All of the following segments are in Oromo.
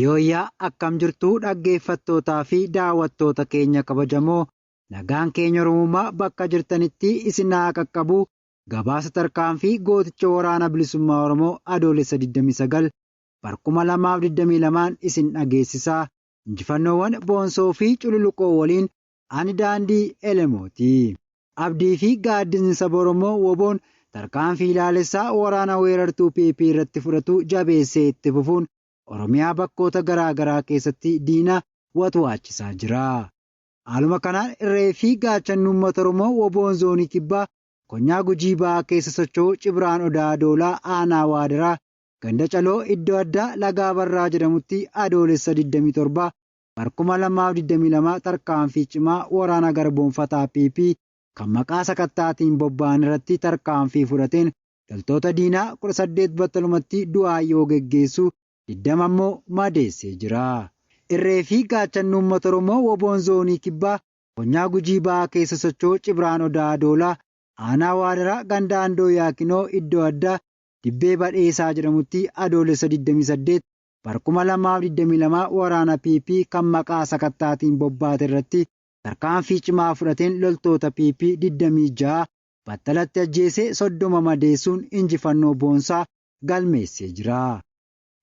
Yooyyaa akkam jirtuu dhaggeeffattootaa fi daawwattoota keenya kabajamoo nagaan keenya Oromummaa bakka jirtanitti isin haa qaqqabu. Gabaasa tarkaanfii gooticha waraana bilisummaa Oromoo Adoolessa 29 bar 2022 isin dhageessisaa. Injifannoowwan boonsoo fi cululuqoo waliin ani Daandii Elemooti. Abdii fi gaaddisni saba Oromoo WBOn tarkaanfii laalessaa waraana weerartuu PP irratti fudhatu jabeessee itti fufuun Oromiyaa bakkoota garaa garaa keessatti diina watwaachisaa jira. Haaluma kanaan irree fi gaachanni uummata Oromoo WBOn Zoonii Kibbaa Konyaa Gujii Bahaa keessa socho'u Cibraan Odaa Doolaa Aanaa Waadaraa Ganda Caloo iddoo addaa Lagaa Barraa jedhamutti Adoolessa 27 bar 2022 tarkaanfii cimaa waraana garboomfataa PP kan maqaa sakattaatiin bobba'an irratti tarkaanfii fudhateen loltoota diinaa 18 battalumatti du'aa yoo geggeessu 20 ammoo madeessee jira. Irree fi gaachanni uummata Oromoo WBOn Zoonii Kibbaa Konyaa Gujii Bahaa keessa socho'u Cibraan Odaa Adoolaa Aanaa Waadaraa Ganda Andoo Yaakinoo iddoo addaa Dibbee Badheesaa jedhamutti Adoolessa 28 bar 2022 waraana PP kan maqaa sakattaatiin bobbaate irratti tarkaanfii cimaa fudhateen loltoota PP 26 battalatti ajjeesee 30 madeessuun injifannoo boonsaa galmeessee jira.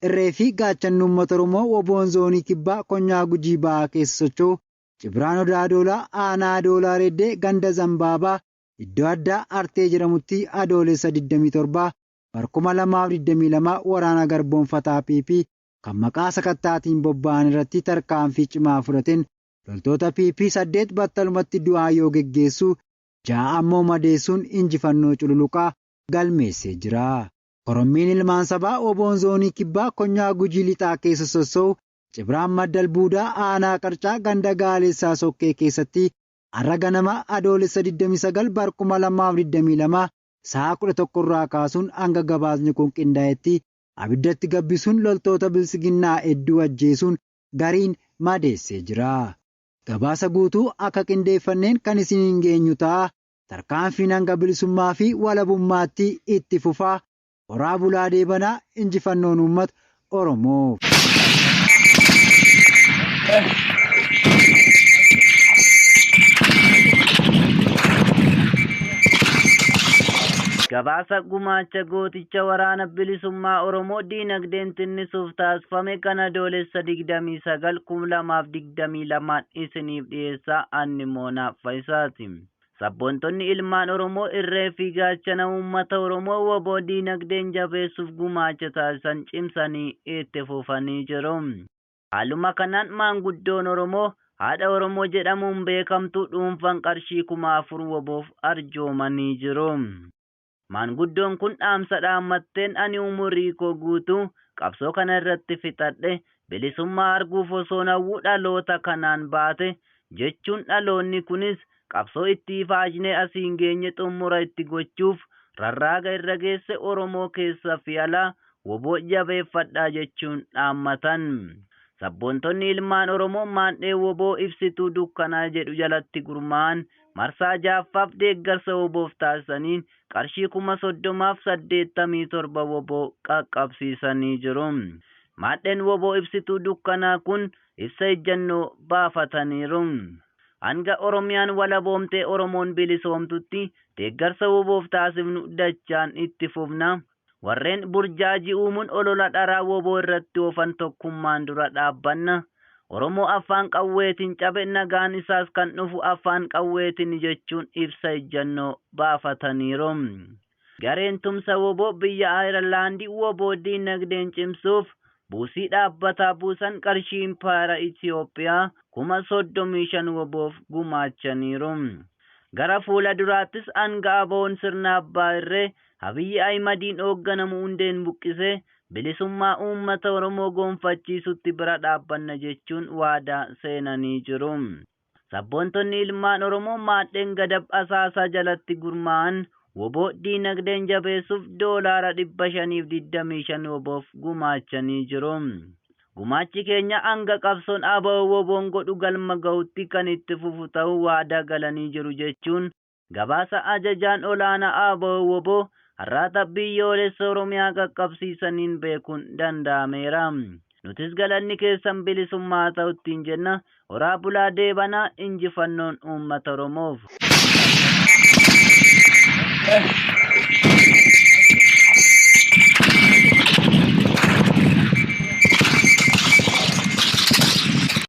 Irree fi gaachanni uummata Oromoo WBOn Zoonii Kibbaa Konyaa Gujii Bahaa keessa socho'u Cibraan Odaa Adoolaa Aanaa Adoolaa Reeddee ganda Zambaabaa iddoo addaa Artee jedhamutti Adoolessa 27 bar 2022 waraana garboomfataa PP kan maqaa sakattaatiin bobba'an irratti tarkaanfii cimaa fudhateen loltoota PP 8 battalumatti du'aa yoo geggeessu 6 ammoo madeessuun injifannoo cululuqaa galmeessee jira. Korommiin ilmaan sabaa WBOn Zoonii Kibbaa Konyaa Gujii Lixaa keessa sosso'u Cibraan Madda Albuudaa Aanaa Qarcaa ganda Gaalessaa Sokkee keessatti har'a ganama Adoolessa 29 bar 2022 sa'a 11 irraa kaasuun hanga gabaasni kun qindaa'etti abiddatti gabbisuun loltoota Biltsiginnaa hedduu ajjeesuun gariin madeessee jira. Gabaasa guutuu akka qindeeffanneen kan isiniin geenyu ta'a. Tarkaanfiin hanga bilisummaa fi walabummaatti itti fufa. Horaa bulaa deebanaa injifannoon uummata Oromoof. Gabaasa gumaacha gooticha waraana bilisummaa Oromoo diinagdeen tinnisuuf taasifame kan Adoolessa 29, 2022 isiniif dhiyeessaa Anni Moonaa Fayisaati. Sabboontonni ilmaan Oromoo irree fi gaachana uummata Oromoo wbo diinagdeen jabeessuuf gumaacha taasisan cimsanii itti fufanii jiru. Haaluma kanaan maanguddoon Oromoo haadha Oromoo jedhamuun beekamtu dhuunfan qarshii 4000 WBOf arjoomanii jiru. Maanguddoon kun dhaamsa dhaammatteen ani umurii koo guutuu qabsoo kana irratti fixadhe, bilisummaa arguuf osoon hawwuu dhaloota kanaan baate jechuun dhaloonni kunis qabsoo itti ifaajnee asiin geenye xummura itti gochuuf rarraaga irra geesse Oromoo keessa fi alaa wbo jabeeffadhaa jechuun dhaammatan. Sabboontonni ilmaan Oromoo maandhee wbo ibsituu dukkanaa jedhu jalatti gurmaa'an marsaa 6ffaaf deeggarsa WBOf taasisaniin qarshii 30,087 wbo qaqqabsiisanii jiru. Maadheen wbo ibsituu dukkanaa kun ibsa ejjannoo baafataniiru. Hanga Oromiyaan walaboomtee Oromoon bilisoomtutti deeggarsa WBOf taasifnu dachaan itti fufna. Warreen burjaajii uumuun olola dharaa wbo irratti oofan tokkummaan dura dhaabbanna. Oromoo afaan qawweetiin cabe nagaan isaas kan dhufu afaan qawweetini jechuun ibsa ejjannoo baafataniiru. Gareen tumsa wbo biyya Ayerlaandi wbo diinagdeen cimsuuf buusii dhaabbataa buusan qarshii impaayera Itiyoophiyaa 35,000 WBOf gumaachaniiru. Gara fuula duraattis hanga ABOn sirna abbaa irree Abiyyi Ahimadiin hoogganamu hundeen buqqisee bilisummaa uummata Oromoo goonfachiisutti bira dhaabbanna jechuun waadaa seenanii jiru. Sabboontonni ilmaan Oromoo maadheen Gadab Asaasaa jalatti gurmaa'an wbo diinagdeen jabeessuuf doolaara 525 WBOf gumaachanii jiru. Gumaachi keenya hanga qabsoon ABO-WBOn godhu galma gahutti kan itti fufu ta'uu waadaa galanii jiru jechuun Gabaasa Ajajaan Olaanaa ABO-WBO Arraata Biyyoolessa Oromiyaa qaqqabsiisaniin beekuun danda'ameera. Nutis galanni keessan bilisummaa haa ta'u ittiin jenna. Horaa bulaa deebanaa injifannoon uummata Oromoof.